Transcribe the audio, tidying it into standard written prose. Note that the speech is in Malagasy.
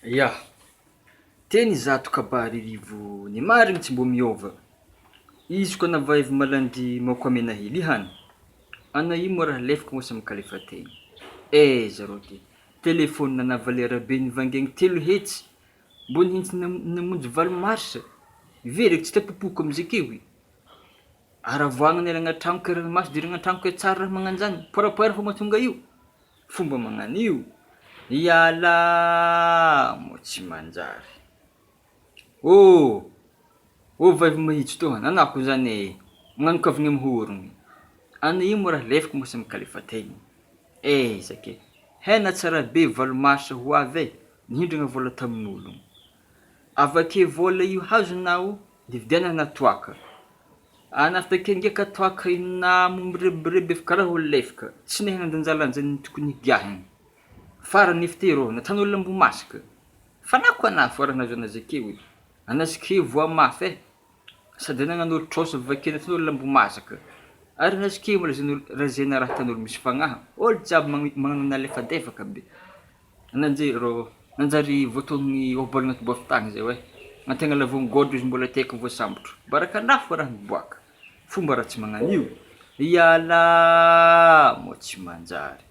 Ya! Teny izato kabary rivo ny marigny tsy mbô miôva. Izy koa navaivy malandy maoko amena hely hany. Ana io moa raha lefaka moa samy kalefa tegna. Aiza rô ty. Telephone na valera be nivangaigny 300 mbô nihintsy namonjy 8 mars. Very eky tsy te popoko amizay keo i. Aravoagna ny alagna tragno ke ranomaso diragna an-tragno ke tsara raha magnanjany. Porapoera fô mahatonga io. Fomba magnan'io, ialahy moa tsy manjary. Ô! Ô vavy mahitsy toa nanako zany e! Magnano kaviny am horogny. Ana io moa raha lefiko moa samy kalefa tegna. Aiza ke! Hena tsara be 8 mars ho avy e! Nihindragna vola tamin'ologno. Avake vola io hazonao nividianana toaka. Anafika nge ka toaka inona mirebireby efa karaha olo lefaka, tsy nahay nandanjalanja ny tokony higiahiny. Farany efa te rô nataon'olo ambohimasaka. Fa na koa na fô raha nahazo anazy akeo e. Anazy ke voa mafy e. Sady anagnan'olo trosa vake nataon'olo ambohimasaka. Ary anazy ke mbola lazain'olo lazaina raha ataon'olo misy fagnahy. Olo jiaby magnano nalefadefaka be. Nanjary rô, nanjary voatohogny ohabolagna tobafy tagny zay hoe, antegna lavogny gôdro izy mbola teky voasambotro. Barakandraha fô raha miboaka. Fomba raha tsy magnano io, ialahy moa tsy manjary.